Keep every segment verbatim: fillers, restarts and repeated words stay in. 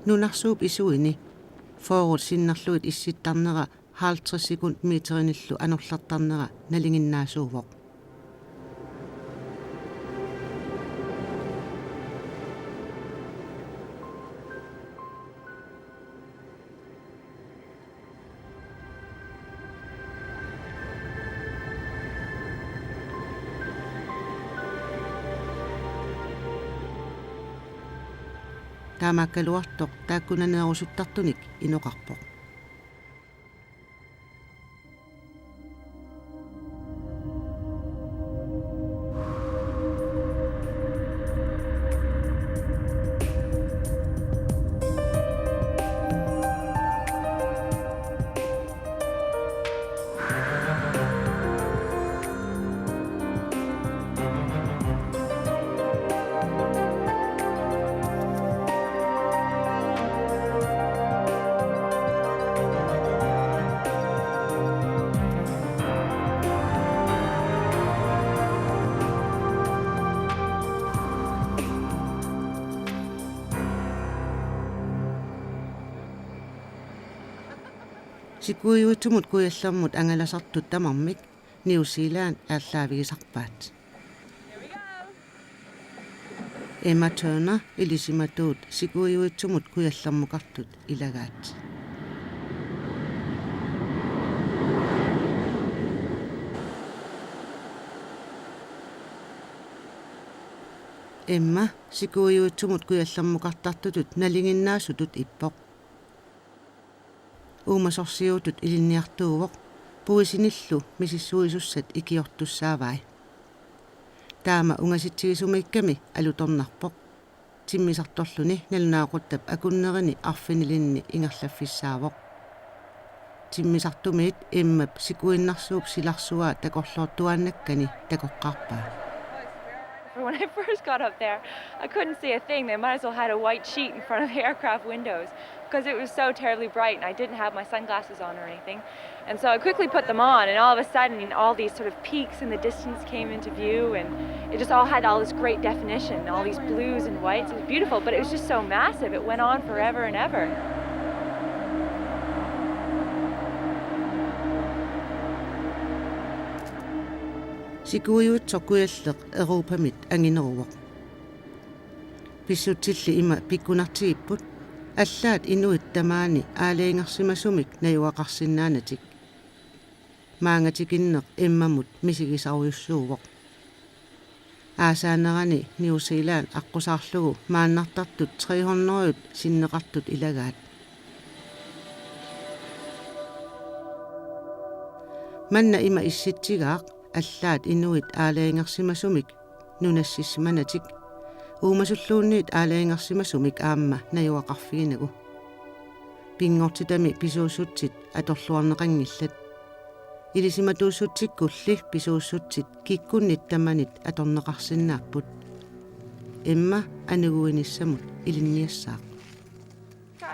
nunarsuup isuini fyrret sinnerlugit issittarnera halvtreds sekundmeterinillu anorlertarnera nalinginnaasuuvoq. Taamaakkaluartoq taakkunaneerusuttartunik inoqarpoq. Sikuiuitsumut Kujallermut angalasartut tamarmik New Zealand aallaavigisarpaat. Emma Turner ilisimatuut Sikuiuitsumut Kujallermukartut ilagaat. Emma Sikuiuitsumut Kujallermukartartutut nalinginnaasutut ippoq. Uumasorsiutut ilinniartuuvoq, puisinillu misissuisussat ikiortussaavai. Taama ungasitsigisumiikkami alutornarpoq. Timmisartorluni nalunaaquttap akunnerini arfinilinni ingerlaffissaavoq. Timmisartumiit Emmap sikuinnarsuup silarsuaa takorloortuaannakkani takoqqaarpaa. When I first got up there, I couldn't see a thing. They might as well had a white sheet in front of the aircraft windows because it was so terribly bright, and I didn't have my sunglasses on or anything. And so I quickly put them on, and all of a sudden, all these sort of peaks in the distance came into view, and it just all had all this great definition, all these blues and whites. It was beautiful, but it was just so massive. It went on forever and ever. Sikuiuitsoq Kujalleq Europamit angineruvoq. Pissutsilli ima pikkunartigipput, allaat inuit tamaani aalajangersimasumik najugaqarsinnaanatik. Maanga tikinneq Emmamut misigisarujussuuvoq. Aasaanerani New Zealand aqqusaarlugu maannartartut tre hundrede sinneqartut ilagaat. Manna ima issitsigaaq allaat inuit aalajangersimasumik nunassissimanatik, uumasulluunniit aalajangersimasumik aamma najugaqarfiginagu. Pinngortitami pisuussutsit atorluarneqanngillat. Ilisimatuussutsikkulli pisuussutsit kikkunnit tamanit atorneqarsinnaapput. Emma aniguinissamut ilinniassaaq.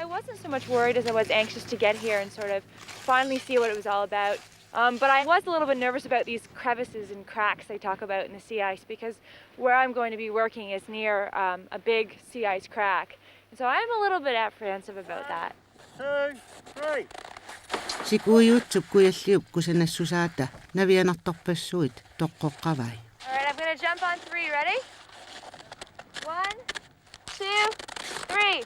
I wasn't so much worried as I was anxious to get here and sort of finally see what it was all about. Um, but I was a little bit nervous about these crevices and cracks they talk about in the sea ice, because where I'm going to be working is near, um, a big sea ice crack. And so I'm a little bit apprehensive about that. Two, three. Sikuiuitsup Kujalliup kusanassusaata navianartorpassuit toqqoqqavai. All right, I'm gonna jump on three. Ready? One, two, three.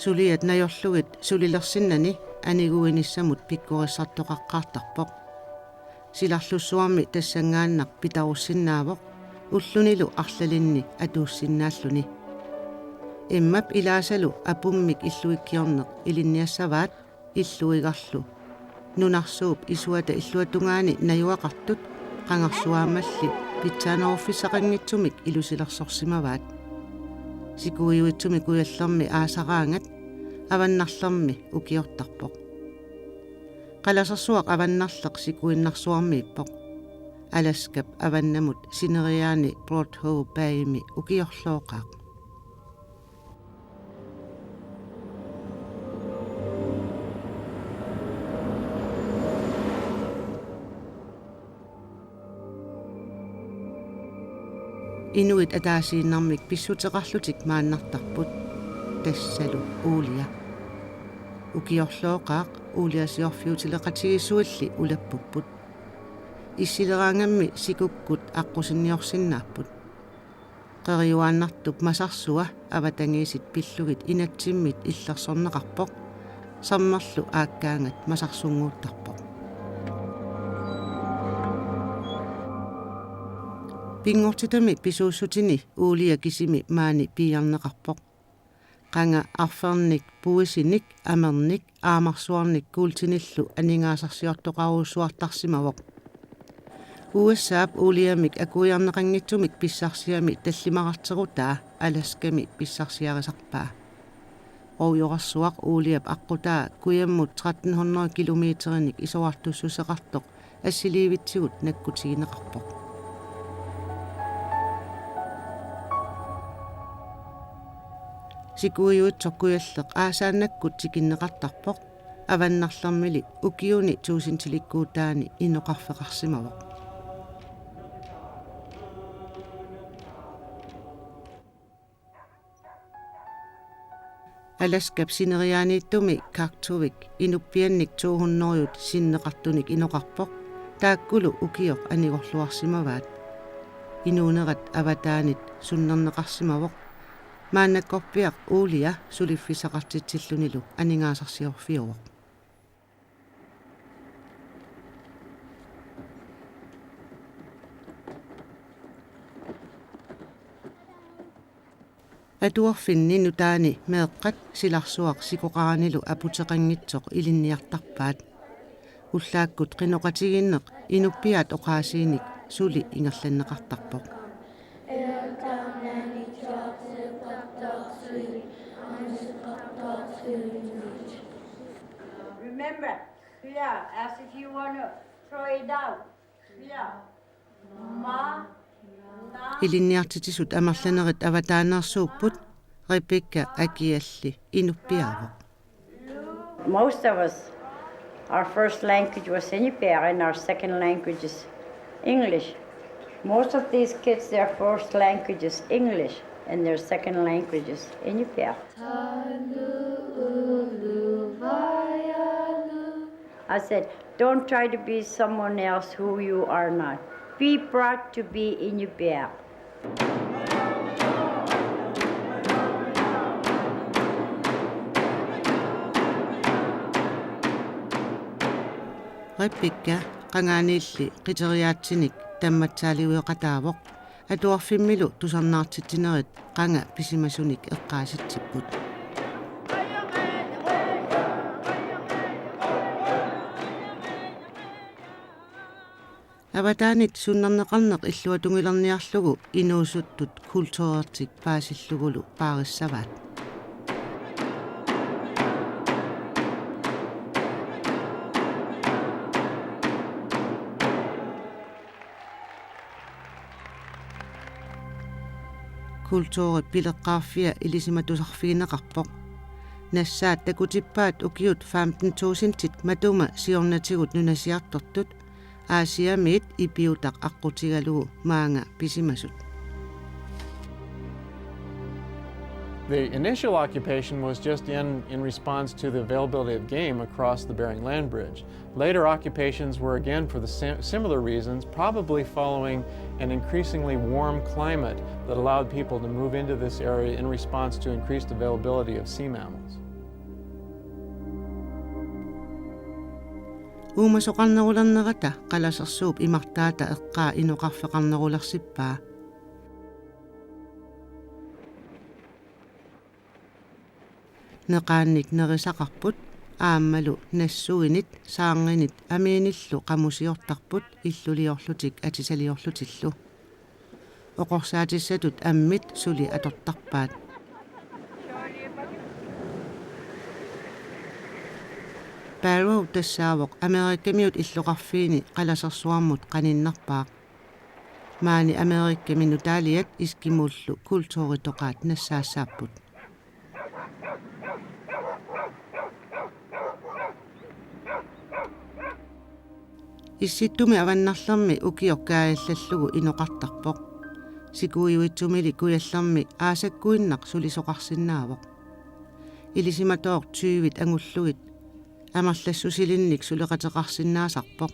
Suliat najorlugit sulilersinnani aniguinissamut pikkorissartoqaqqaartarpoq. Silarlussuarmi tassanngaannaq pitarussinnaavoq, ullunilu arlalinni atuussinnaalluni. Emmap ilaasalu apummik illuikkiorneq ilinniassavaat, illuigarlu nunarsuup isuata illuatungaani najugaqartut qangarsuaamalli pitsaaneruffissaqanngitsumik ilusilersorsimavaat. Sikuiuitsumi Kujallermi aasaraangat Avannarlermi ukiortarpoq. Qalasersuaq Avannarleq sikuinnarsuarmiippoq. Alaskap avannamut sineriaani Broad Hole Baymi ukiorlooqaaq. Inuit ataasiinnarmik pissuteqarlutik maannartarput, tassalu Uulia. Ukiorlooqaaq uuliasiorfiutileqatigiissuilli ulappupput. Issileraangammi sikukkut aqqusinniorsinnaapput. Qeriuaannartup masarsua avatangiisit pillugit inatsimmit illersorneqarpoq, sammerlu aakkaangat masarsunnguuttarpoq. Pinngortitami pisuussutini Uulia kisimi maani piiarneqarpoq. Qanga arfernik, puisinik, amernik, aamarsuarnik kuultinillu aningaasarsiortoqarujussuartarsimavoq. U S A-p Uuliamik akuiarneqanngitsumik pissarsiami tallimararterutaa Alaskami pissarsiarisarpaa. Rovjorarsuaq Uuliap aqqutaa kujammut tretten hundrede kilometerinik isorartussuseqartoq assiliivitsigut nakkutigineqarpoq. Sikuiuitsoq kujalleq aasaannakkut tikinneqartarpoq, avannarlermili ukiuni tuusintilikkuutaani inoqarfeqarsimavoq. Alaskap sineriaaniittumi Kaktuvik inuppiannik to hundrede sinneqartunik inoqarpoq, taakkulu ukioq anigorluarsimavaat. Inuunerat avataanit sunnerneqarsimavoq. Maannakkorpiaq Uulia suliffissaqartitsillunilu aningaasarsiorfiuvoq. Atuarfinni nutaani meeqqat silarsuaq sikoqaranilu aputeqanngitsoq ilinniartarpaat. Ullaakkut qinoqatigiinneq inuppiaat oqaasiinik suli ingerlanneqartarpoq. Remember, clear, as if you want to throw it down. Clear. Ma, na. Ilinniartitsisut amerlanerit avataaneersuupput, Rebecca akialli inuppiaavoq. Most of us, our first language was Inupiaq and our second language is English. Most of these kids, their first language is English and their second language is Inupiaq. I said, "Don't try to be someone else who you are not. Be proud to be Inupiaq." Rebecca qangaaniilli qiteriaatsinik tammatsaaliueqataavoq, atuarfimmilu tusarnaartitsinerit qanga pisimasunik eqqaasitsipput. Avataanit sunnerneqarneq illuatungilerniarlugu inuusuttut kulturertik paasillugulu paarissavaat. Kulturip pileqqaarfia ilisimatusarfigineqarpoq. Nassaat takutippaat ukiut femten tusindit matuma siornatigut nunasiartortut, Aasiamiit ipiutaq aqqutigalugu maanga pisimasut. The initial occupation was just in, in response to the availability of game across the Bering Land Bridge. Later occupations were again for the sim-, similar reasons, probably following an increasingly warm climate that allowed people to move into this area in response to increased availability of sea mammals. Uumasoqarnerulernerata qalasersuup imartaata eqqaa inoqarfeqarnerulersippaa. Neqaannik nerisaqarput aammalu nassuinit, saarnginit amiinillu qamusiortarput illuliorlutik atisaliorlutillu. Oqorsaatissatut ammit suli atortarpaat. Barrow tassaavoq Amerikamiut illoqarfiini qalasersuarmut qaninnerpaaq. Maani Amerikami nutaaliat eskimoollu kulturitoqaat nassaassaapput. Issittumi avannarlermi ukioq kaajallallugu inoqartarpoq. Sikuiuitsumili Kujallermi aasakkuinnaq sulisoqarsinnaavoq. Ilisimatooq tyvit angullugit amerlassusilinnik suleqateqarsinnaasarpoq.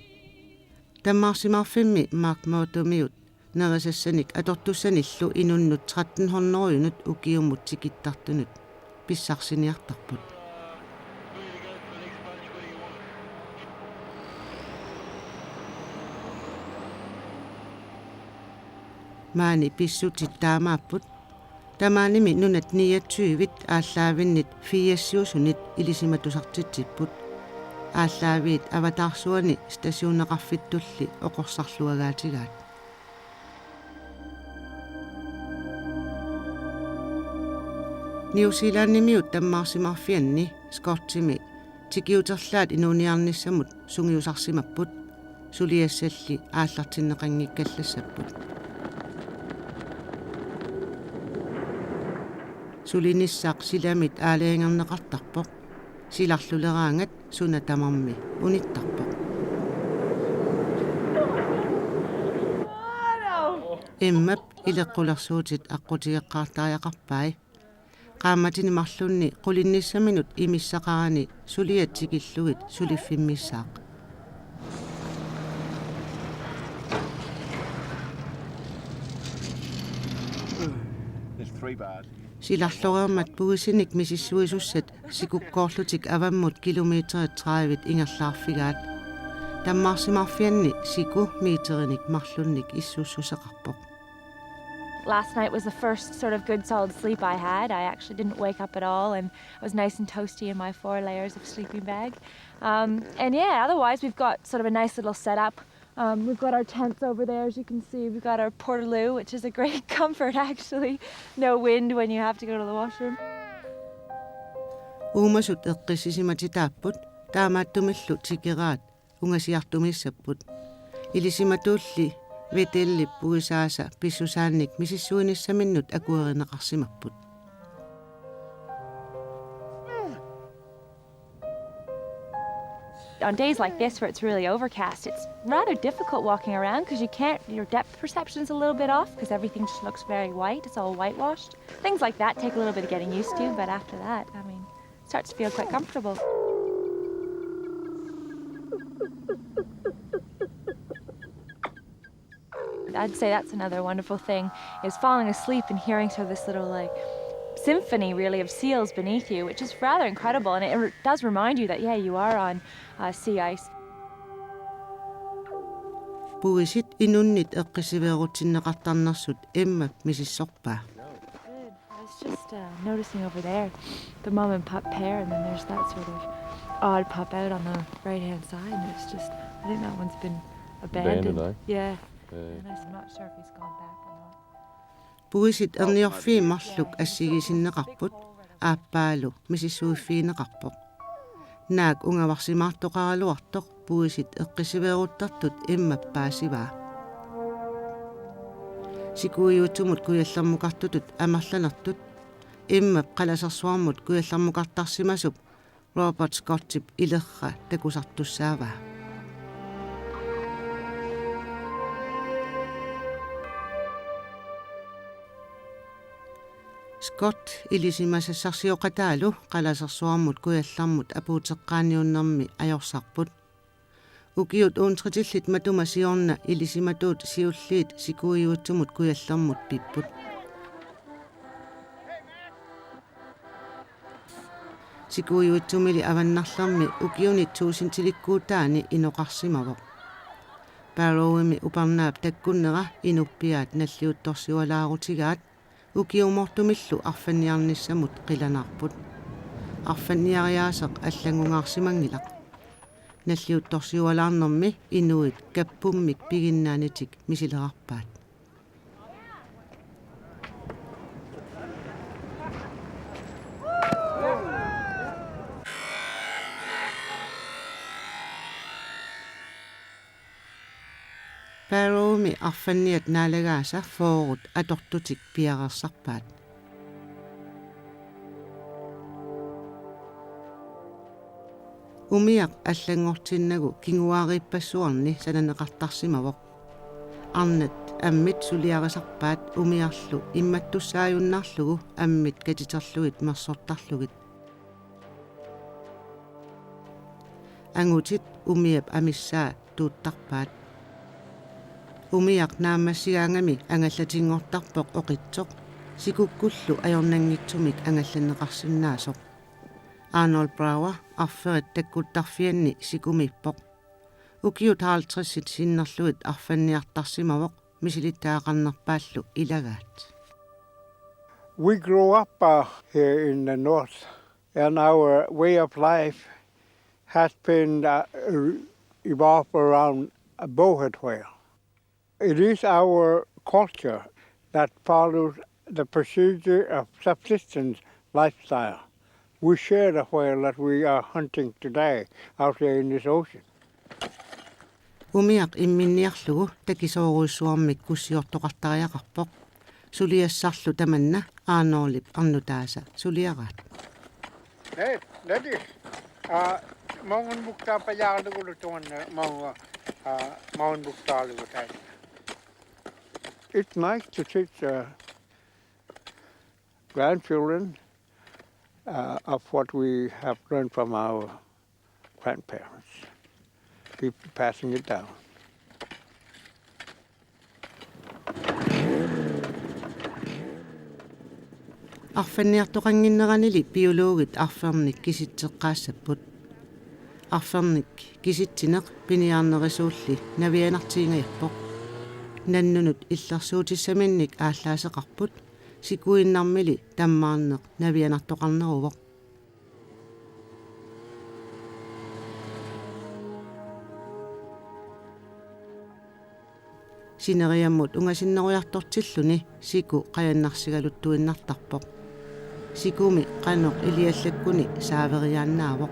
Danmarksimarfimmi Mark Mortomiut nerisassanik atortussanillu inunnut tretten hundredenut ukiumut tikittartunut pissarsiniartarput. Maani pissutsit taamaapput. Tamaanimi nunat niogtyvit aallaavinnit firsiusunit ilisimatusartitsipput. Aallaaviit avataarsuani stationeqarfittulli oqorsarluagaatigaat. New Zealandimiut Danmarksimarfianni Scottimi tikiuterlaat inuuniarnissamut sungiusarsimapput, suliassalli aallartinneqanngikkallassapput. Sulinissaq silamit aalajangerneqartarpoq. Silarluleraangat suna tamarmi unittarpoq. Emmap ileqqulersuutit aqqutigeqqaartariaqarpai. Qaammatini marlunni qulinnissaminut imissaqarani suliat tikillugit suliffimmissaaq. There's three bars. Silarloreermat puisinik misissuisussat sikukkoorlutik avammut kilometerit tredive ingerlaarfigaat. Danmarksimarfianni siku meterinik marlunnik issussuseqarpoq. Last night was the first sort of good solid sleep I had. I actually didn't wake up at all, and I was nice and toasty in my four layers of sleeping bag. Um, and yeah, otherwise we've got sort of a nice little setup. Um, we've got our tents over there, as you can see. We've got our portaloo, which is a great comfort, actually. No wind when you have to go to the washroom. Uumasut eqqissisimatitaapput, taamaattumillu tikeraat ungasiartumiissapput. Ilisimatuulli Vettelip puisaasa pissusaannik misissuinissaminnut akuerineqarsimapput. On days like this where it's really overcast, it's rather difficult walking around because you can't, your depth perception's a little bit off because everything just looks very white. It's all whitewashed. Things like that take a little bit of getting used to, but after that, I mean, it starts to feel quite comfortable. I'd say that's another wonderful thing, is falling asleep and hearing sort of this little, like, symphony, really, of seals beneath you, which is rather incredible, and it, it does remind you that, yeah, you are on, uh, sea ice. Puisit inunnit eqqissiveerutsinneqartarnersut Emmap misissorpaa. Good. I was just, uh, noticing over there the mom and pup pair, and then there's that sort of odd pup out on the right-hand side, and it's just, I think that one's been abandoned. Abandoned, eh? Yeah. Yeah. And I'm not sure if he's gone back or not. Puisit erniorfiit marluk assigiisinneqarput, aappaalu misissuiffigineqarpoq. Naak ungavarsimaartoqaraluartoq puisit eqqissiveeruttartut Emmap paasivaa. Sikuiuitsumut Kujallermukartutut amerlanertut Emmap qalasersuarmut kujallermukartarsimasup Robert Scottip ilerra takusartussaavaa. Scott ilisimasassarsioqataalu qalasersuarmut kujallermut apuuteqqaaniunnermi ajorsarput. Ukiut uuntritillit matuma siorna ilisimatuut siulliit Sikuiuitsumut Kujallermut pipput. Sikuiuitsumili avannarlermi ukiuni tuusintilikkuutaani inoqarsimavoq. Barrowimi upernaap takkunnera inuppiaat nalliuttorsiualaarutigaat ukiumoortumillu arfanniarnissamut qilanaarput. Arfanniariaaseq allanngungaarsimanngilaq. Nalliuttorsiualaarnermi inuit kappummik piginnaanitik misilerarpaat. Barrowimi arfanniat naalagaasa fyrret atortutik piareersarpaat. Umiaq allanngortinnagu kinguaariippassuarni sananeqartarsimavoq. Arnat ammit suliarisarpaat umiarlu immattussaajunnaarlugu ammit katiterlugit mersortarlugit. Angutit umiap amissaa tuuttarpaat. Umiaq naammassigaangami angallatinngortarpoq oqitsoq, sikukkullu ajornanngitsumik angallanneqarsinnaasoq. Arnold Brower arferit takkuttarfianni sikumiippoq. Ukiut halvtredsit sinnerlugit arfanniartarsimavoq misilittagaqarnerpaallu ilagaat. We grew up uh, here in the north, and our way of life has been uh, re- evolved around a bowhead whale. It is our culture that follows the procedure of subsistence lifestyle. We share the whale that we are hunting today out here in this ocean. Umiaq imminniarlugu takisoorujussuarmik kussiortoqartariaqarpoq. Suliassarlu tamanna Arnoldip arnutaasa suliaraat. Hey, that is uh, maungan mukta pajalugu tuan maunga uh, maungan mukta lugu tai. It's nice to teach uh, grandchildren uh, of what we have learned from our grandparents. Keep passing it down. Arfanniartoqannginneranili biologit arfernik kisitseqqaassapput. Arfernik kisitsineq piniarnerisuulli navianartigingajappoq. Nannunut illersuutissaminnik aallaaseqarput, sikuinnarmili tammaarneq navianartoqarneruvoq. Sineriammut ungasinnerujartortilluni siku qajannarsigaluttuinnartarpoq. Sikumi qanoq iliallakkuni saaveriaannaavoq.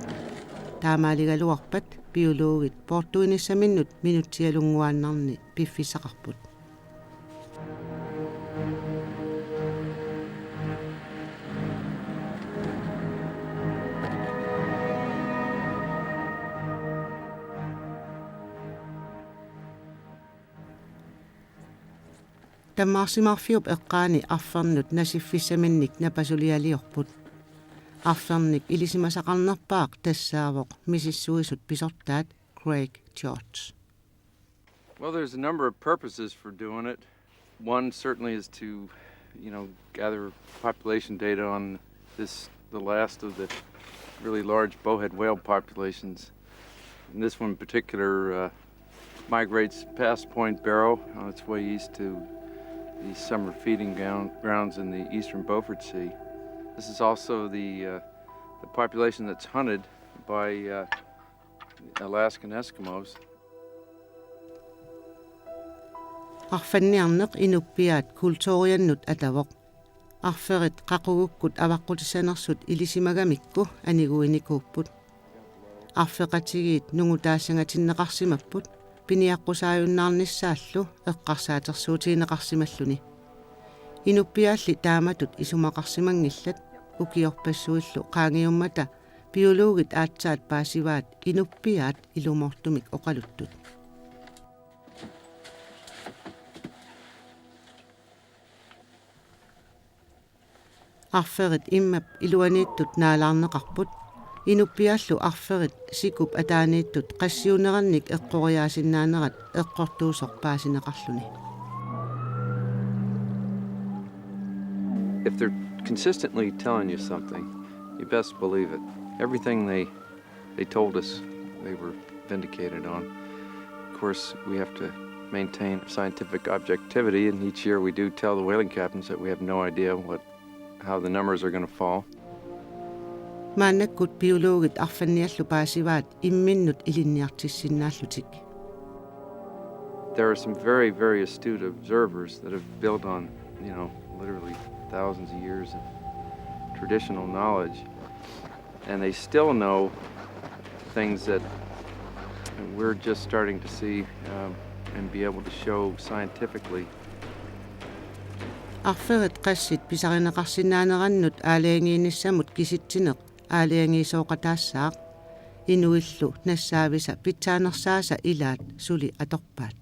Taamaaligaluarpat biologit poortuinissaminnut minutsialunnguaannarni piffissaqarput. Tammaarsimaarfiup eqqaani arfernut nasiffissaminnik napasulialiorput. Arfernik ilisimasaqarnerpaaq tassaavoq misissuisut pisortaat Craig George. Well, there's a number of purposes for doing it. One certainly is to, you know, gather population data on this, the last of the really large bowhead whale populations. And this one in particular uh, migrates past Point Barrow on its way east to the summer feeding ground, grounds in the eastern Beaufort Sea. This is also the, uh, the population that's hunted by uh, Alaskan Eskimos. Arfanniarneq inuppiaat kulturiannut atavoq. Arferit qaqugukkut avaqqutissanersut ilisimagamikku aniguinikuupput. Arfeqatigiit nungutaassangatinneqarsimapput piniaqqusaajunnaarnissaallu eqqarsaatersuutigineqarsimalluni. Inuppiaalli taamatut isumaqarsimanngillat, ukiorpassuillu qaangiummata biologit aatsaat paasivaat inuppiaat ilumoortumik oqaluttut. Arferit immap iluaniittut naalaarneqarput, inuppiaallu arferit sikup ataaniittut qassiunerannik eqqoriaasinnaanerat eqqortuusoq paasineqarluni. If they're consistently telling you something, you best believe it. Everything they they told us they were vindicated on. Of course, we have to maintain scientific objectivity, and each year we do tell the whaling captains that we have no idea what how the numbers are going to fall. Maannakkut biologit arfanniallu paasivaat imminnut ilinniartissinnaallutik. There are some very, very astute observers that have built on, you know, literally thousands of years of traditional knowledge, and they still know things that we're just starting to see um, and be able to show scientifically. Arferit qassit pisarineqarsinnaanerannut aalajangiinissamut kisitsineq aalajangiisooqataassaaq, inuillu nassaavisa pitsaanersaasa ilaat suli atorpaat.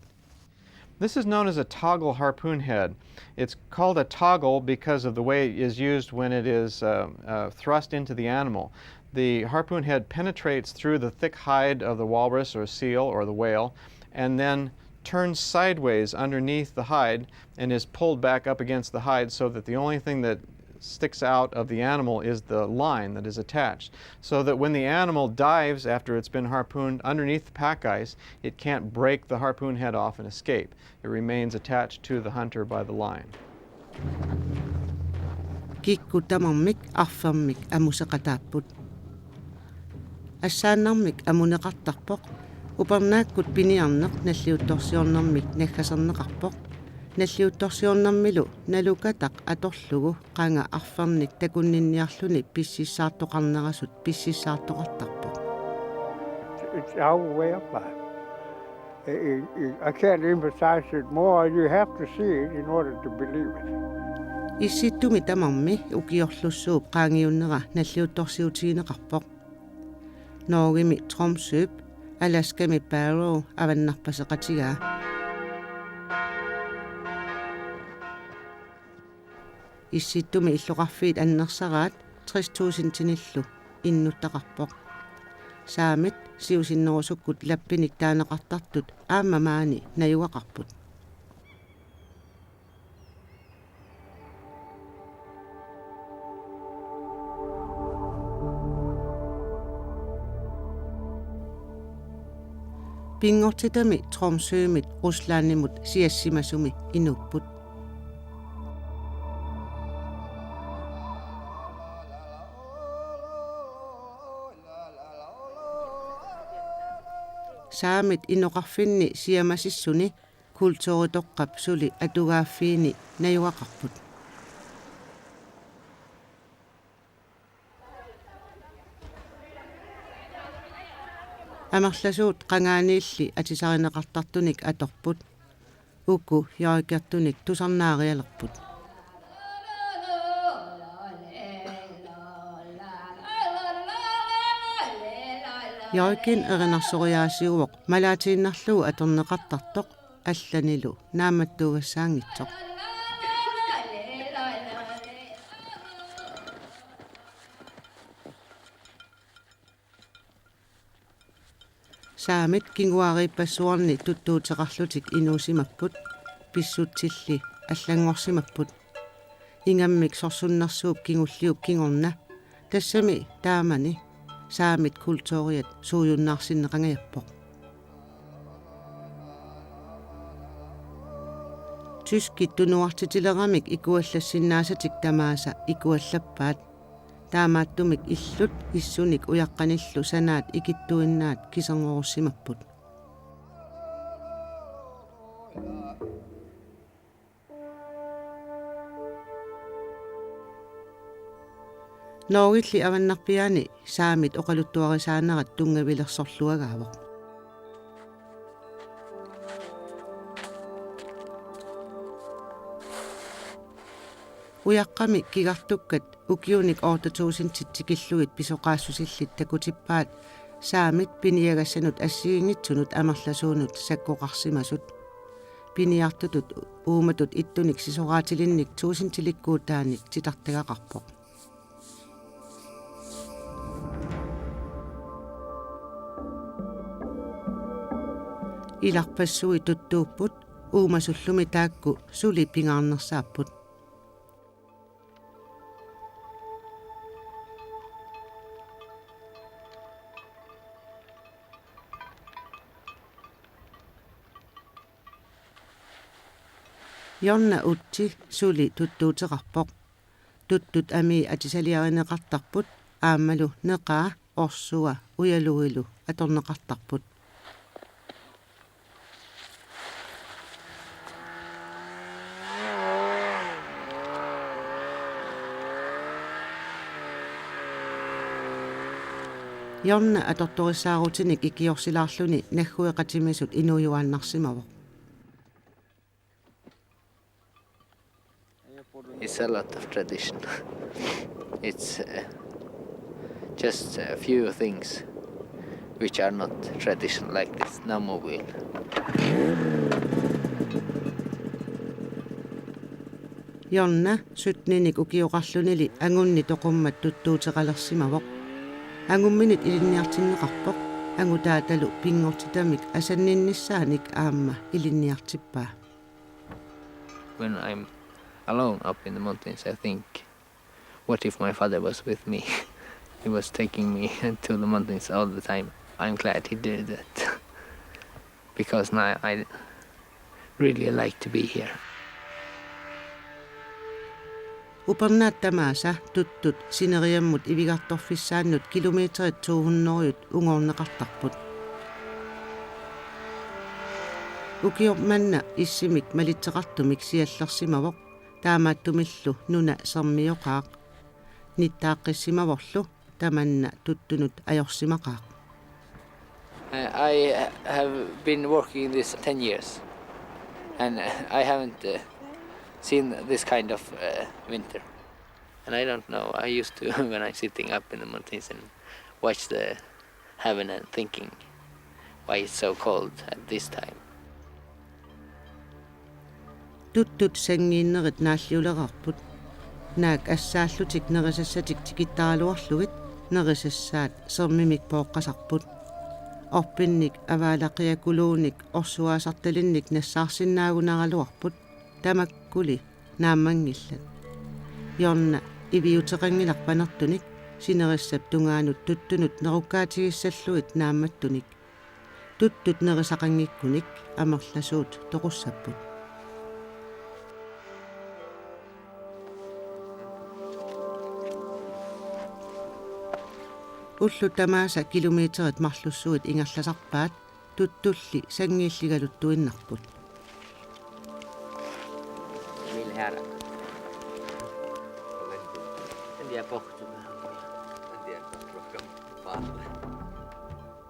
This is known as a toggle harpoon head. It's called a toggle because of the way it is used when it is uh, uh, thrust into the animal. The harpoon head penetrates through the thick hide of the walrus or seal or the whale and then turns sideways underneath the hide and is pulled back up against the hide so that the only thing that sticks out of the animal is the line that is attached, so that when the animal dives after it's been harpooned underneath the pack ice, it can't break the harpoon head off and escape. It remains attached to the hunter by the line. Kikkut tamarmik arfermik amuseqataapput. Assaannarmik amuneqartarpoq. Upernaakkut piniarneq nalliuttorsiornermik naggaserneqarpoq. Nalliuttorsiornermilu nalukataq atorlugu qanga arfernik takunninniarluni pississaartoqarnerasut pississaartoqartarpoq. It's our way of life. I, I, I can't emphasize it more. You have to see it in order to believe it. Issittumi tamarmi ukiorlussuup qaangiunnera nalliuttorsiutigineqarpoq. Norgemi Tromsøp, Alaskami Barrow avannarpaseqatigaa. Issittumi illoqarfiit annersaraat tres tusindinillu innuttaqarpoq. Saamit siusinnerusukkut lappinik taaneqartartut aamma maani najugaqarput. Pinngortitami Tromsømit Ruslandimut siassimasumi inuupput. Saamit inoqarfinni siamasissuni kulturitoqqap suli atugaaffiini najugaqarput. Amerlasuut qangaaniilli atisarineqartartunik atorput. Uku joikertunik tusarnaarialerput. Joikin erinarsoriaasiuvoq malaatiinnarlugu atorneqartartoq allanilu naammattuugassaanngitsoq. Saamit kinguariippassuarni tuttuuteqarlutik inuusimapput, pissutsilli allanngorsimapput. Ingammik sorsunnersuup kingulliup kingorna, tassami taamani saamit kulturiat suujunnaarsinneqangajappoq. Tyskit tunuartitileramik ikuallassinnaasatik tamaasa ikuallappaat. Taamaattumik illut issunik ujaqqanillu sanaat ikittuinnaat kiserngorussimapput. Norgelli avannarpiaani saamit oqaluttuarisaanerat tunngavilersorluagaavoq. Ujaqqami kigartukkat ukiunik otte tusindit tikillugit pisoqaassusillit takutippaat saamit piniagassanut assigiinngitsunut amerlasuunut sakkoqarsimasut. Piniartutut uumatut ittunik sisoraatilinnik tuusintilikkuutaanik titartagaqarpoq. Ilarpassui tuttuupput, uumasullumi taakku suli pingaarnersaapput. Jonna Utsi suli tuttuuteqarpoq. Tuttut amii atisaliarineqartarput aammalu neqaa, orsua ujaluilu atorneqartarput. Jonna atortorissaarutinik ikiorsilaarluni naggueqatimisut inuujuaannarsimavoq. It's a lot of tradition. It's uh, just a few things which are not tradition, like this Namu wheel. Jonna syttenik ukioqarlunili angunni toqummat tuttuuteqalersimavoq. Angumminit ilinniartinneqarpoq, angutaatalu pinngortitamik asanninnissaanik aamma ilinniartippaa. When I'm alone up in the mountains, I think, what if my father was with me? He was taking me to the mountains all the time. I'm glad he did that because now I really like to be here. Upernaat tamaasa tuttut sineriammut ivigartorfissaannut kilometerit to hundrede ungoorneqartarput. Ukioq manna issimik malitseqartumik siallersimavoq, taamaattumillu nuna sermioqaaq. Nittaaqissimavorlu tamanna tuttunut ajorsimaqaaq. Uh, I have been working this ten years, and I haven't uh, seen this kind of uh, winter. And I don't know, I used to, when I'm sitting up in the mountains and watch the heaven and thinking, why it's so cold at this time. Tuttut sanngiinnerit naalliulereerput. Naak assaallutik nerisassatik tikittaraluarlugit nerisassaat sermimik pooqqasarput. Orpinnik avaalaqiakuluunik orsuaasartalinnik nassaarsinnaagunaraluarput, tamakkuli naammanngillat. Jonna iviuteqanngilaq panertunik sinerissap tungaanut tuttunut nerukkaatigissalluit naammattunik. Tuttut nerisaqanngikkunik amerlasuut toqussapput. Ullut tamaasa kilometerit marlussuit ingerlasarpaat, tuttulli sanngiilligaluttuinnarput.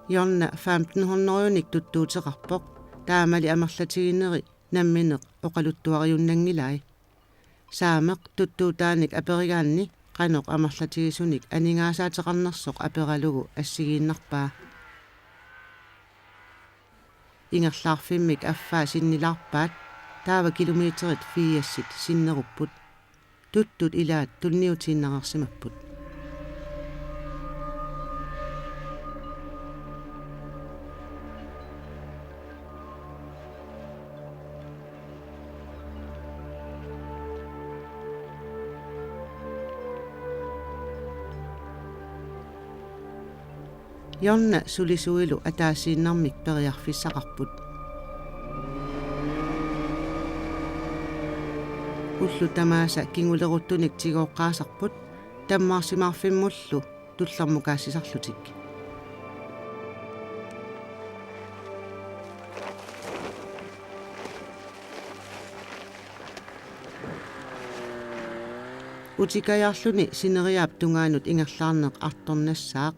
Jonna femten hundredenik tuttuuteqarpoq, taamali amerlatigineri nammineq oqaluttuariunnanngilai. Saameq tuttuutaanik aperigaanni qanoq amerlatigisunik aningaasaateqarnersoq aperalugu assigiinnarpaa. Ingerlaarfimmik affaa sinnilaarpaat, taava kilometerit firsit sinnerupput. Tuttut ilaat tunniutiinnareersimapput. Jonna sulisuilu ataasiinnarmik periarfissaqarput. Ullut tamaasa kinguleruttunik tigooqqaasarput, tammaarsimaarfimmullu tullermukaassisarlutik. Utikajaarluni sineriaap tungaanut ingerlaarneq artornassaaq.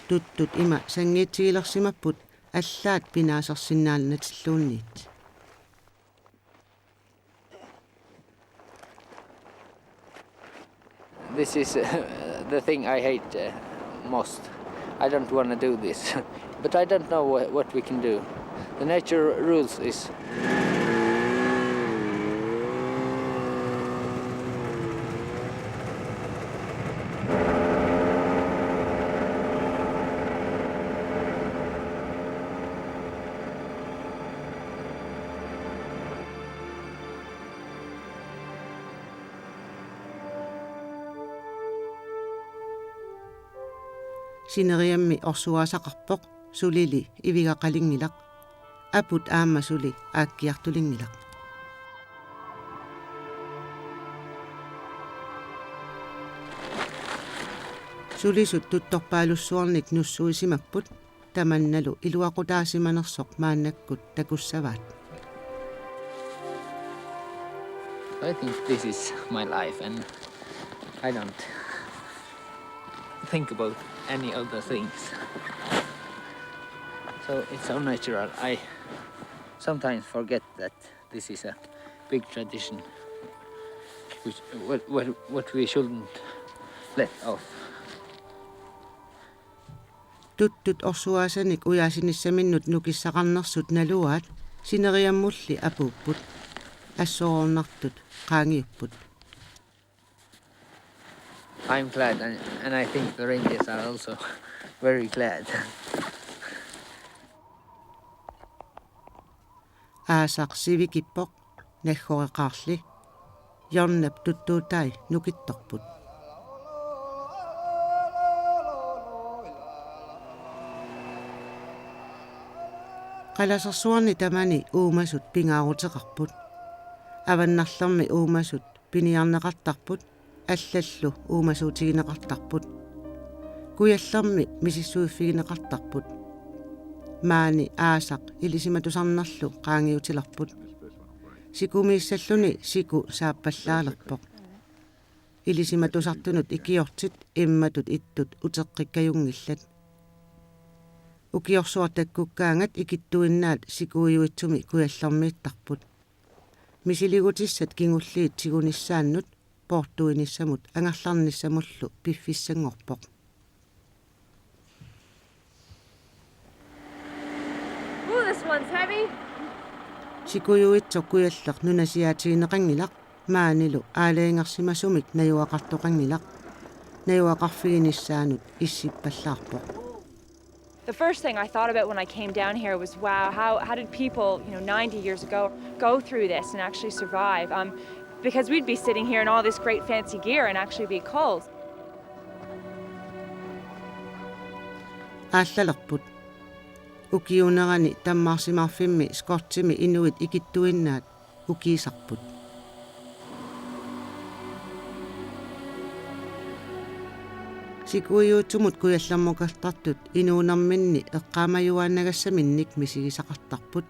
Tuttut ima sanngiitsigilersimapput allaat pinaasersinnaanatilluunniit. This is uh, the thing I hate uh, most. I don't want to do this, but I don't know wha- what we can do. The nature rules is. Sineriammi orsuaasaqarpoq, sulili ivigaqalinngilaq. Aput aamma suli aakkiartulinngilaq. Sulisut tuttorpaalussuarnik nussuisimapput, tamannalu iluaqutaasimanersoq maannakkut takussavaat. I think this is my life, and I don't think about any other things. So it's so natural. I sometimes forget that this is a big tradition, which what, what, what we shouldn't let off. Tuttut orsuaasanik ujaasinissaminnut nukissaqarnersut naluaat sineriammulli apuupput. Assoroornartut qaangiupput. I'm glad, and, and I think the reindeers are also very glad. Aasaq sivikippoq, naggoreqaarli. Jonnap tuttuutai nukittorput. Qalasersuarni tamani uumasut pingaaruteqarput. Avannarlermi uumasut piniarneqartarput, allallu uumasuutigineqartarput. Kujallermi misissuiffigineqartarput. Maani aasaq ilisimatusarnerlu qaangiutilerput. Sikumiissalluni siku saappallaalerpoq. Ilisimatusartunut ikiortit immatut ittut uteqqikkajunngillat. Ukiorsuaq takkukkaangat ikittuinnaat sikuiuitsumi kujallermiittarput. Misiligutissat kingulliit tigunissaannut poortuinissamut angerlarnissamullu piffissanngorpoq. Ooh, this one's heavy. Sikuiuitsoq kujalleq nunasiaatigineqanngilaq, maanilu aalajangersimasumik najugaqartoqanngilaq. Najugaqarfiginissaanut issippallaarpoq. The first thing I thought about when I came down here was, wow, how, how did people, you know, ninety years ago go through this and actually survive? Um, because we'd be sitting here in all this great fancy gear and actually be cold. Aallalerput. Ukiuunerani tammaarsimaarfimmi Scottimi inuit ikittuinnaat ukiisarput. Sikuiuitsumut kujallermukartartut inuunerminni eqqaamajuaannagassaminnik misigisaqartarput.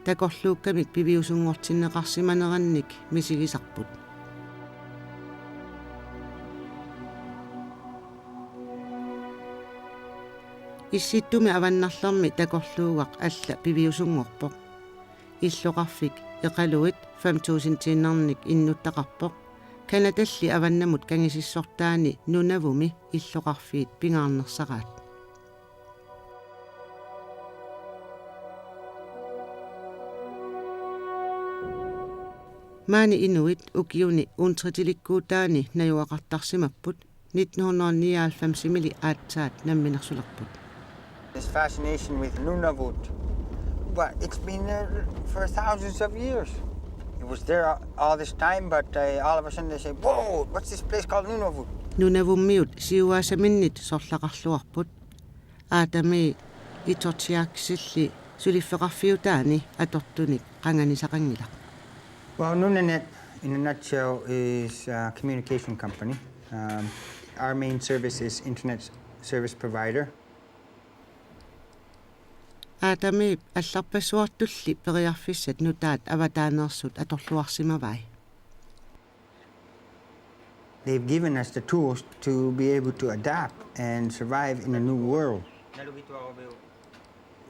Takorluukkamik piviusunngortinneqarsimanerannik misigisarput. Issittumi avannarlermi takorluugaq alla piviusunngorpoq. Illoqarfik Iqaluit fem tusindiinnarnik innuttaqarpoq. Canadalli avannamut kangisissortaani Nunavumi illoqarfiit pingaarnersaraat. Maani inuit ukiuni Untritilikkuutaani najugaqartarsimapput. Nitten hundrede nioghalvfemsimili aatsaat namminersulerput. This fascination with Nunavut, but it's been there for thousands of years. It was there all this time, but uh, all of a sudden they say, "Whoa, what's this place called Nunavut?" Nunavummiut siuaasaminnit sorlaqarluarput. Aatami Itotsiaksilli suliffeqarfiutaani atortunik qanganisaqanngilaq. Well, Nunanet, in a nutshell, is a communication company. Um, our main service is internet service provider. Aatami allarpassuartulli periarfissat nutaat avataaneersut atorluarsimavai. They've given us the tools to be able to adapt and survive in a new world.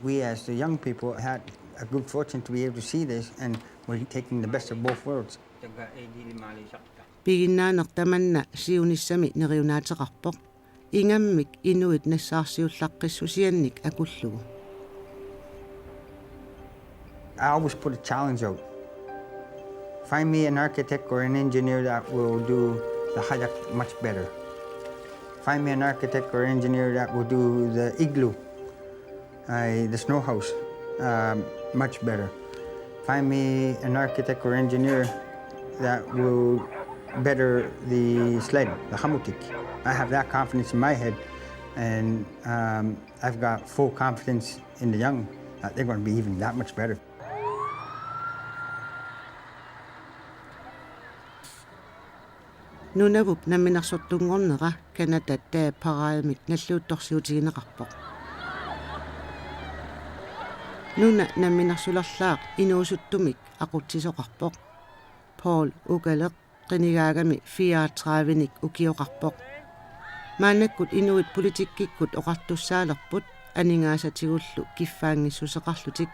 We as the young people had a good fortune to be able to see this, and we're taking the best of both worlds. Piginnaaneq tamanna siunissami neriunaateqarpoq. Ingammik inuit nassaarsiullaqqissusiannik akullugu. I always put a challenge out. Find me an architect or an engineer that will do the hajak much better. Find me an architect or engineer that will do the igloo, uh, the snow house, um, much better. Find me an architect or engineer that will better the sled, the hamutik. I have that confidence in my head, and um, I've got full confidence in the young that they're going to be even that much better. Nunavup namminersortunngornera Canada Day Paraademik nalliuttorsiutigineqarpoq. Nuna namminersulerlaaq inuusuttumik aqutsisoqarpoq. Paul Ukaleq qinigaagami fireogtredivenik ukioqarpoq. Maannakkut inuit politikkikkut oqartussaalerput aningaasatigullu kiffaanngissuseqarlutik.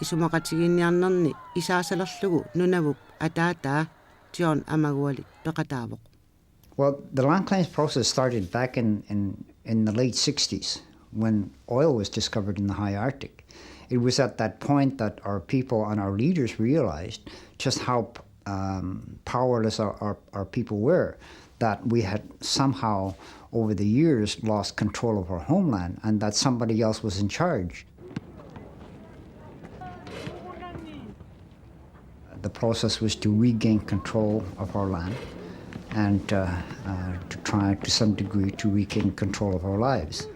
Isumaqatigiinniarnerni isaasalerlugu Nunavup ataataa John Amagualik peqataavoq. Well, the land claims process started back in, in, in the late sixties. when oil was discovered in the high Arctic. It was at that point that our people and our leaders realized just how um, powerless our, our, our people were, that we had somehow over the years lost control of our homeland and that somebody else was in charge. The process was to regain control of our land and uh, uh, to try to some degree to regain control of our lives.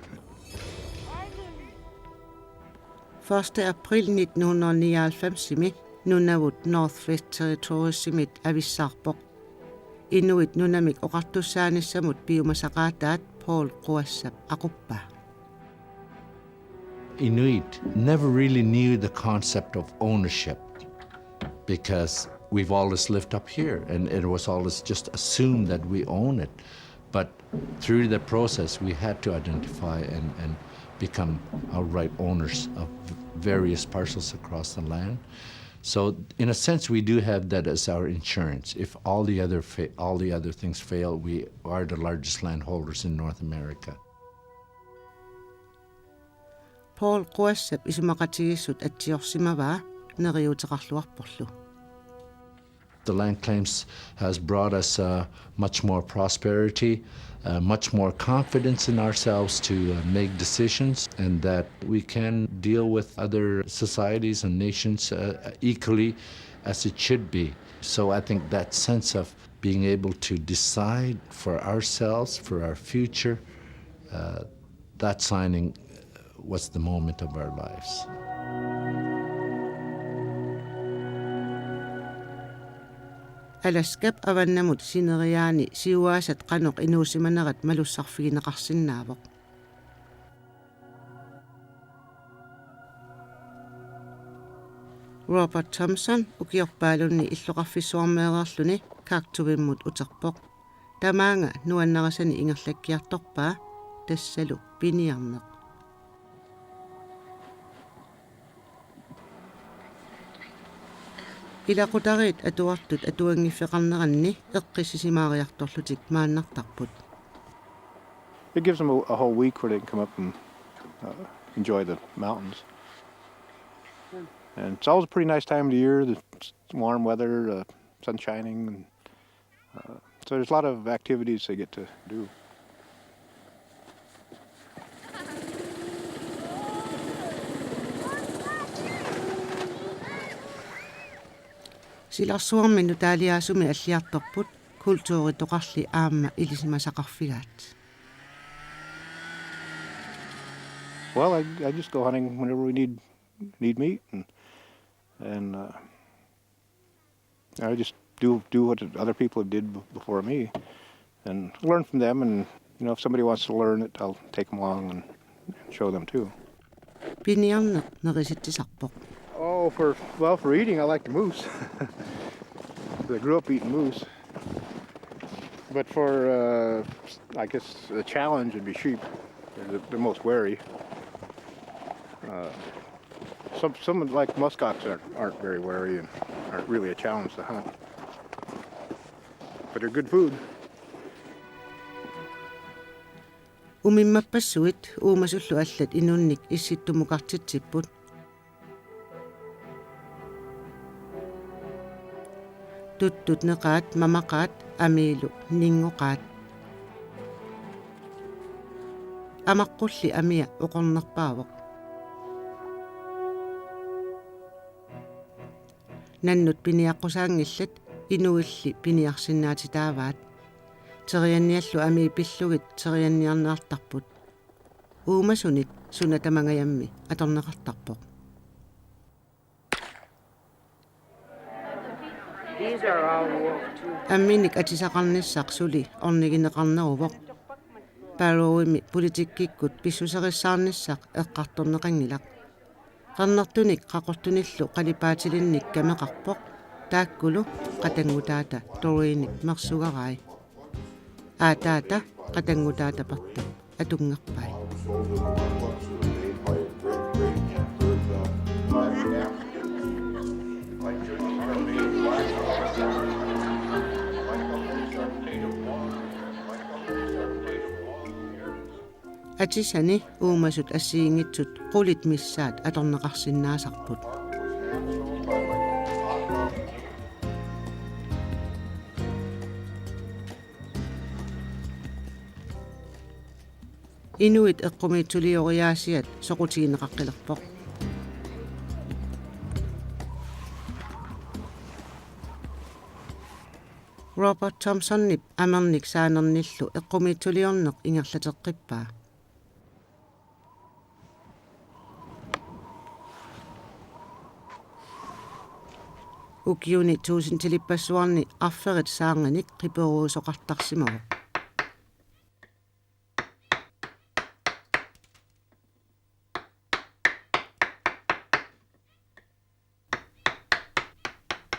Første april nitten hundrede nioghalvfemsimi Nunavut Northwest Territoriesimit avissaarpoq. Inuit nunamik oqartussaanissamut piumasaqaataat Poul Quassap aquppaa. Inuit never really knew the concept of ownership because we've always lived up here and it was always just assumed that we own it. But through the process, we had to identify and, and become outright owners of various parcels across the land. So, in a sense, we do have that as our insurance. If all the other fa- all the other things fail, we are the largest landholders in North America. Poul Quassap isumaqatigiissut atsiorsimavaa neriuuteqarluarporlu. The land claims has brought us uh, much more prosperity, uh, much more confidence in ourselves to uh, make decisions, and that we can deal with other societies and nations uh, equally as it should be. So I think that sense of being able to decide for ourselves, for our future, uh, that signing was the moment of our lives. Alaskap avannamut sineriaani siuaasat qanoq inuusimanerat malussarfigineqarsinnaavoq. Robert Thompson ukiorpaalunni illoqarfissuarmeereerluni Kaktuvimmut uterpoq. Tamaanga nuannarisani ingerlakkiartorpaa, tassalu piniarneq. Ilaqutariit atuartut atuanngiffeqarneranni eqqissisimaariartorlutik maannartarput. It gives them a, a whole week where they can come up and uh, enjoy the mountains. And it's always a pretty nice time of the year, the s- warm weather, uh, sun shining. And, uh, so there's a lot of activities they get to do. Silarsuarmi nutaaliaasumi alliartorput kulturitoqarli aamma ilisimasaqarfigaat. Well, I, I just go hunting whenever we need need meat, and and uh, I just do do what the other people did b- before me, and learn from them. And you know, if somebody wants to learn it, I'll take them along and show them too. Piniarneq nerisitsisarpoq. Oh, for well, for eating, I like the moose. I grew up eating moose, but for uh, I guess the challenge would be sheep. They're the, the most wary. Uh, some some like muskox aren't, aren't very wary and aren't really a challenge to hunt, but they're good food. Umimmappassuit uumasullu allat inunnik issittumukartitsipput. Tuttut neqaat, mamaqaat, amiilu ninngoqaat. Amaqqulli amia oqornerpaavoq. Nannut piniaqqusaanngillat, inuilli piniarsinnaatitaavaat. Terianniallu amii pillugit terianniarneqartarput. Uumasunit suna tamangajammi atorneqartarpoq. Amminik atisaqarnissaq suli ornigineqarneruvoq. Barrowimi politikkikkut pissuserissaarnissaq eqqartorneqanngilaq. Qernertunik qaqortunillu qalipaatilinnik kameqarpoq, taakkulu qatanngutaata Doreenip mersugarai. Aataata qatanngutaata Pertap atunngerpai. Atisani uumasut assigiinngitsut qulit missaat atorneqarsinnaasarput. Inuit eqqumiitsulioriaasiat soqutigineqaqqilerpoq. Robert Thomsonip amernik saanernillu eqqumiitsuliorneq ingerlateqqippaa. Ukiuni tuusintilippassuarni arferit saarnganik qiperuisoqartarsimavoq.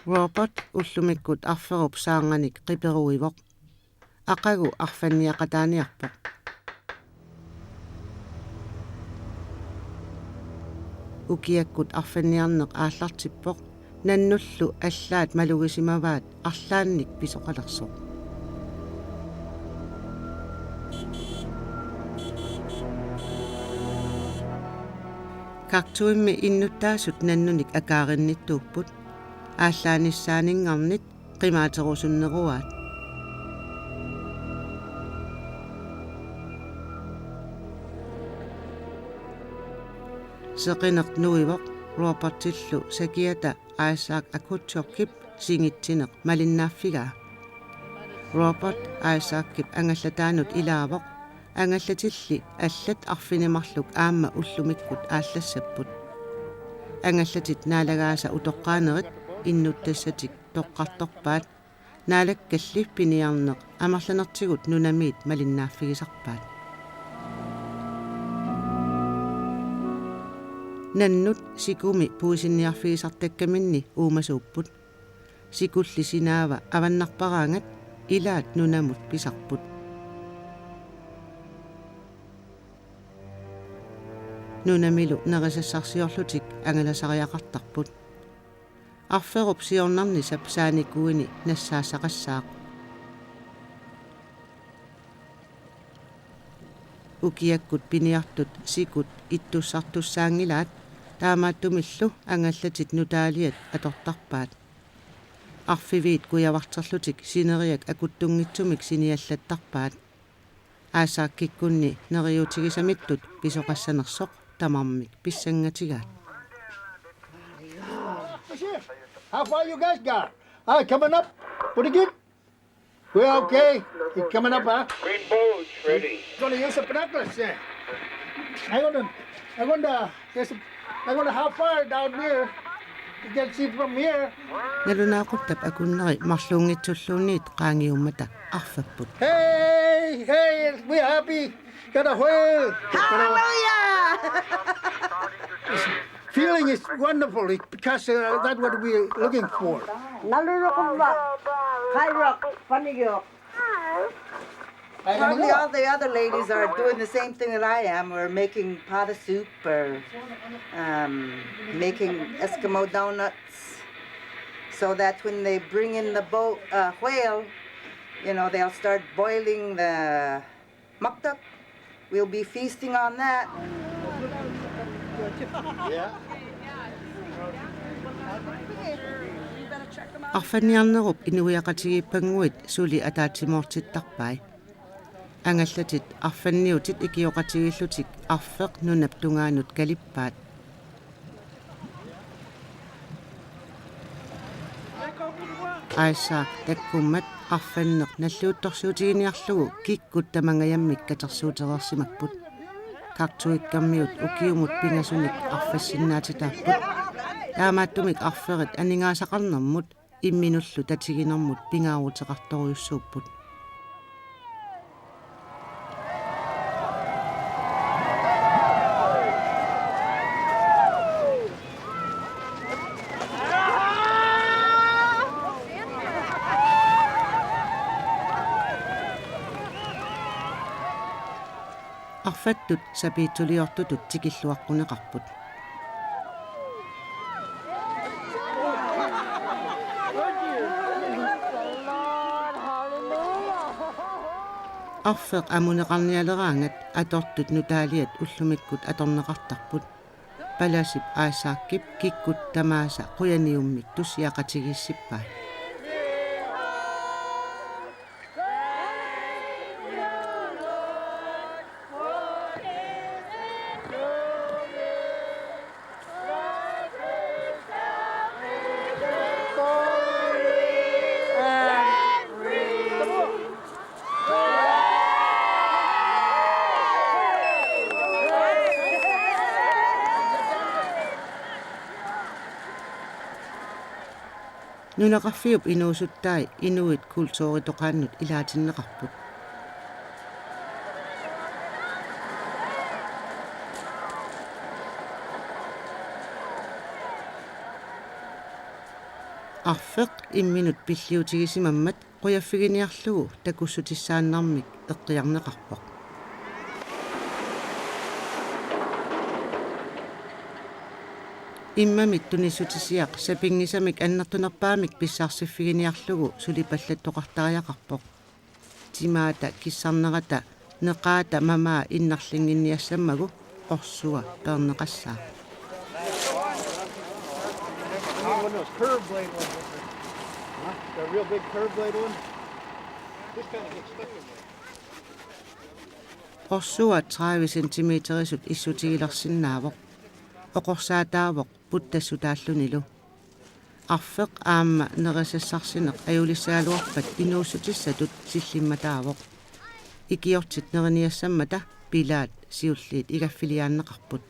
Robert ullumikkut arferup saarnganik qiperuivoq. Aqagu arfanniaqataaniarpoq. Ukiakkut arfanniarneq aallartippoq. Nannullu allaat malugisimavaat arlaannik pisoqalersoq. Kaktuimmi innuttaasut nannunik akaarinnittuupput. Aallaanissaaninngarnit qimaaterusunneruaat. Seqineq nuivoq Robertillu sakiata Isaac Akuchokip singitsineq malinnaaffigaa. Robert Isaacip angallataanut ilaavoq, angallatilli allat arfineq-marluk aamma ullumikkut aallassapput. Angallatit naalagaasa utoqqaanerit innuttassatik toqqartorpaat, naalakkalli piniarneq amerlanertigut nunamiit malinnaaffigisarpaat. Nannut sikumi puisinniarfigisartakkaminni uumasuupput. Sikulli sinaava avannarparaangat ilaat nunamut pisarput. Nunamilu nerisassarsiorlutik angalasariaqartarput. Arferup siornarnisap saanikuini nassaassaqassaaq. Ukiakkut piniartut sikut ittussartussaanngilaat, taamaattumillu angallatit nutaaliat atortarpaat. Arfiviit kujavarterlutik sineriak akuttunngitsumik siniallattarpaat. Isaacikkunni neriuutigisamittut pisoqassanersoq tamarmik pissangatigaat. How far you guys got? Ah, coming up. Pretty good. We're okay. It's coming up, huh? Green boat's ready. Gonna use the binoculars, yeah. I gonna, I gonna, there's a, I gonna how far down there. You can see from here. Nalunaaquttap akunneri marluunngitsulluunniit qaangiummata arfapput. Hey, hey, we're happy. Got a whale. Hallelujah! Feeling is wonderful because uh, that's what we're looking for. Nalunaaquttap qaangiummata. Probably all the other ladies are doing the same thing that I am. We're making pot of soup or um, making Eskimo donuts so that when they bring in the boat uh, whale, you know, they'll start boiling the maktak. We'll be feasting on that. Arfanniarnerup inuiaqatigiippannguit suli ataatsimoortittarpai. Angallatit arfanniutit ikioqatigiillutik arfeq nunap tungaanut kalippaat. Isaac takkummat arfanneq nalliuttorsiutiginiarlugu kikkut tamangajammik katersuutereersimapput. Kaktuikkammiut ukiumut pingasunik arfassinnaatitaapput. Taamaattumik arferit aningaasaqarnermut imminullu tatiginermut pingaaruteqartorujussuupput. Arfattut sapiitsuliortutut tikilluaqquneqarput. Arfeq amuneqarnialeraangat atortut nutaaliat ullumikkut atorneqartarput. Palasip Isaacip kikkut tamaasa qujaniummik tussiaqatigiissippai. Nunaqarfiup inuusuttai inuit kulturitoqaannut ilaatinneqarput. Arfeq imminut pilliutigisimammat qujaffiginiarlugu takussutissaannarmik eqqiarneqarpoq. Immamit tunissutisiaq sapinngisamik annertunerpaamik pissarsiffiginiarlugu sulipallattoqartariaqarpoq. Timaata kissarnerata neqaata mamaa innarlinnginniassammagu orsua peerneqassaaq. One of those curved blade ones. Huh? The real big curved blade one? This kind of gets stuck in there. Orsua tredive centimeterisut issutigilersinnaavoq. Oqorsaataavoq puttassutaallunilu. Arfeq aamma nerisassarsineq ajulissagaluarpat inuussutissatut sillimmataavoq. Ikiortit neriniassammata pilaat siulliit igaffiliaanneqarput.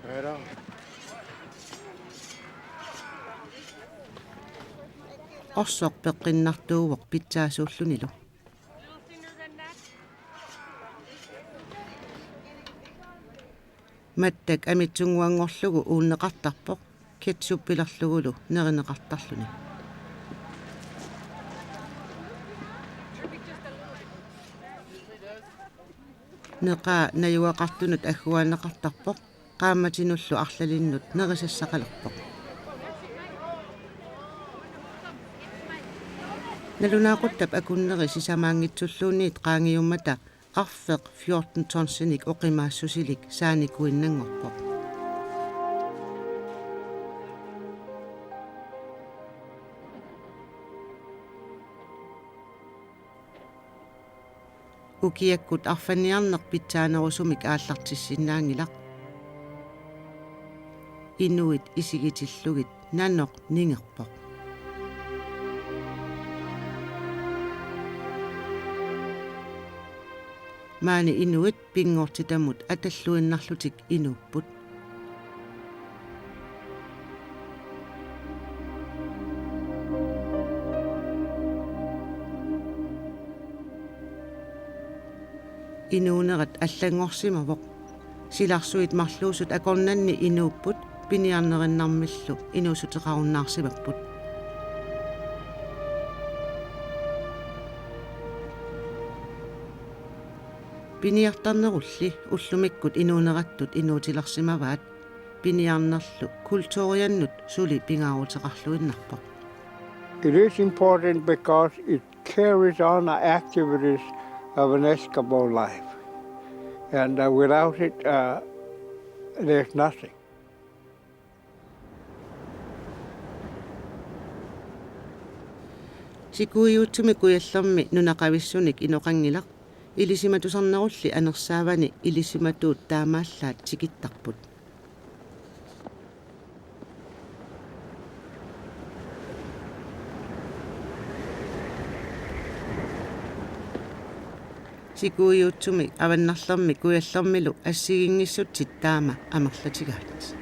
Right on. Orsoq peqqinnartuuvoq pitsaasuullunilu. Mattak amitsunnguanngorlugu uunneqartarpoq, ketchuppilerlugulu nerineqartarluni. Neqaa najugaqartunut agguaanneqartarpoq, qaammatinullu arlalinnut nerisassaqalerpoq. Nalunaaquttap akunneri sisamaanngitsulluunniit qaangiummata arfeq fjorten tonsinik oqimaassusilik saanikuinnanngorpoq. Ukiakkut arfanniarneq pitsaanerusumik aallartissinnaanngilaq. Inuit isigitillugit nanoq ningerpoq. Maani inuit pinngortitamut atalluinnarlutik inuupput. Inuunerat allanngorsimavoq. Silarsuit marluusut akornanni inuupput piniarnerinnarmillu inuussuteqarunnaarsimapput. Piniartarnerulli ullumikkut inuunerattut inuutilersimavaat, piniarnerlu kulturiannut suli pingaaruteqarluinnarpoq. It is important because it carries on the activities of an Eskimo life. And, uh, without it, uh, there's nothing. Sikuiuutsumi Kujallermi nunaqavissunik inoqanngilaq, ilisimatusarnerulli anersaavani ilisimatuut taamaallaat tikittarput. Sikuiuutsumi avannarlermi Kujallermilu assigiinngissutsit taama amerlatigaat.